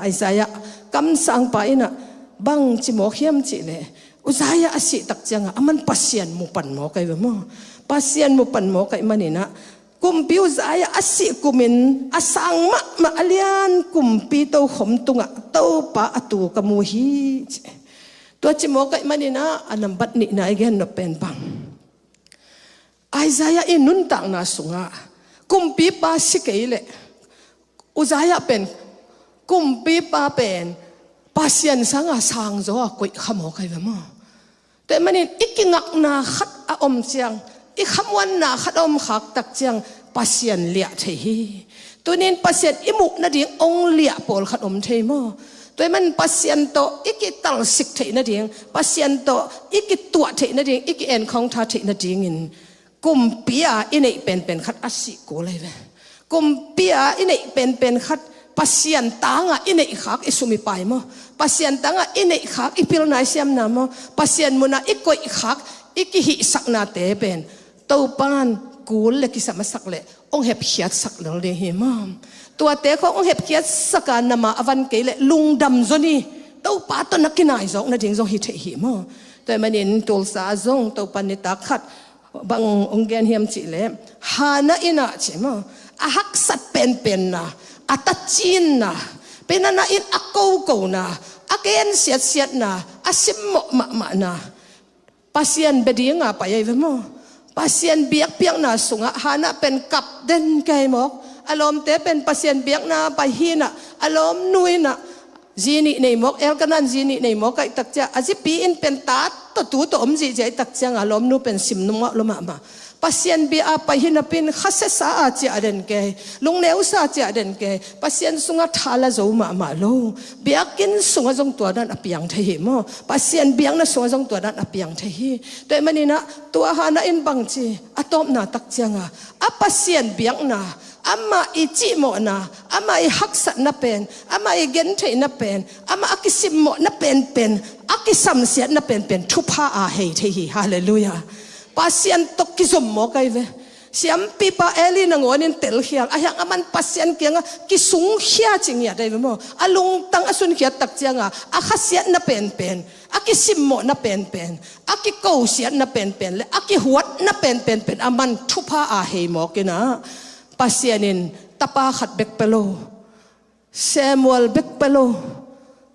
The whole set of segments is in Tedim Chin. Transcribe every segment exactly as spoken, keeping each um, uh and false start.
Isaiah kamsangpa in ah bang ci mawk hiam cih leh, Uzziah a sih tak ciangah aman Pasian mu pan mawk ahi ve maw. Pasian mu pan mawk ahih manin ah, kumpi Uzziah a sih kumin a sang mahmah a lian kumpi tokhom tungah Topa a tu ka mu hi, ci. Tua ci mawk ahih manin ah, a nambat nihna i gen nop pen bang, Isaiah i nuntakna sungah kumpipa si kei leh Uzziah pen, kumpipa pen Pasian sangah sangzaw a koih kha mawk ahi ve maw. Tua ahih manin i kingakna khat a om ciang, i khamuanna khat a om khak tak ciang Pasian liah thei hi. Tunin Pasian i muh nading ong liah pawlkhat om thei maw. Tua ahih manin Pasian tawh i kitalsik theih nading, Pasian tawh i kituah theih nading, i ki-encounter theih nadingin kumpi a i neih penpen khat a sih kul ahi ve. Kumpi a i neih penpen khat Pasian tangah i neih khak i sum i pai maw. Pasian tangah i neih khak i pilna i siamna maw. Pasian munah i koih khak i kihihsaknate pen Topan kul le kisam a sak le ong hepkhiatsak lel ding hi maw. Tuate khawng ong hepkhiatsak a, nama a van kei le lungdam zaw ni. Topa tawh na kinaizawk nading zong hi thei hi maw. Tua ahih manin Tulsa ah zong Topan nitak khat bang ong gen hiam cih leh, Hannah in ah ci maw, a haksat penpenna, a tacinna, penana in a kokona, a gen siatsiatna, a simmawh mahmahna Pasian bia dinga pai ahi ve maw. Pasian biakpiakna sungah Hannah pen kap den kei mawk. A lawmte pen Pasian biakna pai hi in ah, a lawmnu in ah zi nih nei mawk, Elkanah in zi nih nei mawk ahih tak ciang a zipi in pen ta tawh tu tawh om zihziah ahih tak ciang a lawmnu pen sim nungak lua mahmah. Pasian bia a pai hi napi in khasiasa a ciah den kei, lungneusa a ciah den kei, Pasian sungah tha la zo mahmah lo. Biakinn sungah zong tua dan a piang thei hi maw. Pasian biakna sungah zong tua dan a piang thei hi. Tua ahih manin ah tua Hannah in bang ci, a tawpna tak ciangah a Pasian biakna, amah i cihmawhna, amah i haksatna pen, amah i gentheihna pen, amah a kisimmawhna penpen, a kisamsiatna penpen thupha a hei thei hi. Halleluiah. Pasian tawh kizom mawk ahi ve. Siampipa Eli nangawn in telkhial a hiang, aman Pasian kiangah kisungkhia ci ngiat ahi ve maw. A lungtang a sunkhiat tak ciangah a khasiatna penpen, a kisimmawhna penpen, a kikosiatna penpen le a kihuatna penpen pen aman thupha a hei mawk in ah, Pasian in tapa khat bek pia lo, Samuel bek pia lo,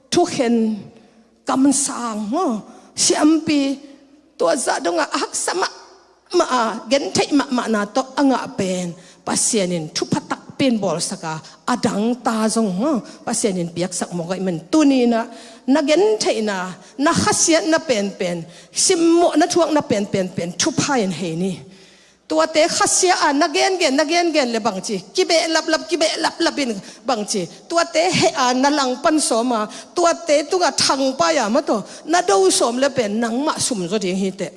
thukhen, kamsang maw, siampi, tua zah dongah a haksa mahmah a, gentheih mahmahna tawh a ngah pen Pasian in thupha takpi in bawlsak a, a dangta zong maw, Pasian in piaksak mawk ahih manin tuni in ah na gentheihna, na khasiatna penpen, simmawhna thuakna penpen pen thupha in hei ni. Tuate khasia a na gengen, na gengen le bang ci, kibeh laplap, kibeh laplap in bang ci, tuate heh a na langpan sawm a, tuate tungah thangpai a maw, tua na do sawm le pen nangmah sumzaw ding hi teh.